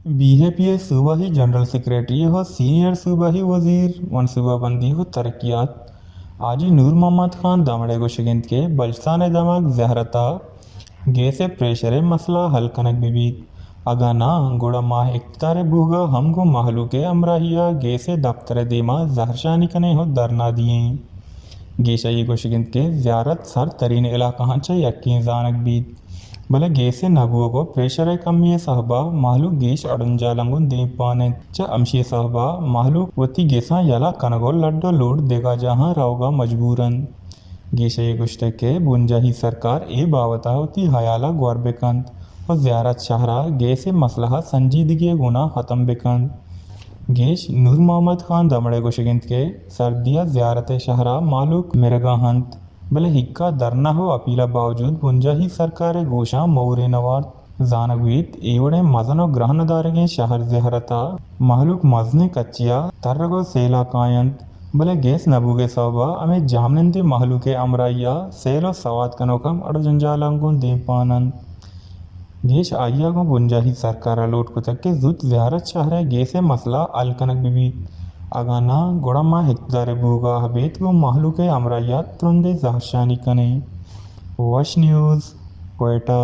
بی اے پی ءِ صوبائی general secretary ءُ سینئر صوبائی وزیر منصوبہ بندی ءُ ترقیات حاجی نور محمد خان دمڑ ءِ گوشگ اِنت کہ بلوچستان ءِ دمگ زہرت ءَ گیس ءِ پریشر ءِ مسئلہ حل کنگ بہ بیت، اگاں ناں گڑا ما اقتدار ءَ بوگ ءَ ہم گوں مہلوک ءِ ہمراہی ءَ گیس ءِ دپتر ءِ دیما زہرشانی کنیں ءُ دھرنا دییں۔ گیش ءِ گوشگ اِنت کہ زہرت سر ترین علاقہاں چہ یکیں زانگ بیت، بلے گیس ءِ نہ بوگ ءُ پریشر ءِ کمی ءِ سبب ءَ مہلوک گیش اڑنجالاں گوں دیم پان اَنت۔ چہ ہمشی ءِ سبب ءَ مہلوک وتی گیساں یلہ کنگ ءُ لڈ ءُ لوڑ دگہ جاہاں روگ ءَ مجبور اَنت۔ گیش ءَ گوشتگ کہ بنجاہی سرکار اے بابت ءَ وتی ہیال ءَ گور بہ کنت ءُ زہرت شہر ءَ گیس ءِ مسئلہ ءَ سنجیدگی ءِ گونا ختم بہ کنت۔ گیش نور محمد خان دمڑ ءِ گوشگ اِنت کہ سردی ءَ زہرت ءِ شہر ءَ مہلوک مرگ ءَ اَنت، بلے ہک ءَ دھرنا ءُ اپیل ءِ باوجود بنجاہی سرکار ءِ گوشاں مورے نہ وارت۔ زانگ بیت، اے وڑیں مزن ءُ گرہن دارگیں شہر زہرت ءَ مہلوک مزنیں کچے ءَ ترگ ءُ سیل ءَ کاینت، بلے گیس نہ بوگ ءِ سبب ءَ ہمے جہمنندیں مہلوک ءِ ہمراہی ءَ سیل ءُ سوات کنوک ہم اڑ جنجالاں گوں دیم پان اَنت۔ گیش آئی ءَ گوں بنجاہی سرکار ءَ لوٹ کتگ کہ زوت زہرت شہر ءِ گیس ءِ مسئلہ حل کنگ بہ بیت، اگاں ناں گڑا ما اقتدار ءَ بوگ ءَ ابید گوں مہلوک ءِ ہمراہی ءَ ترندیں زہرشانی کنیں۔ وش نیوز، کوئٹہ۔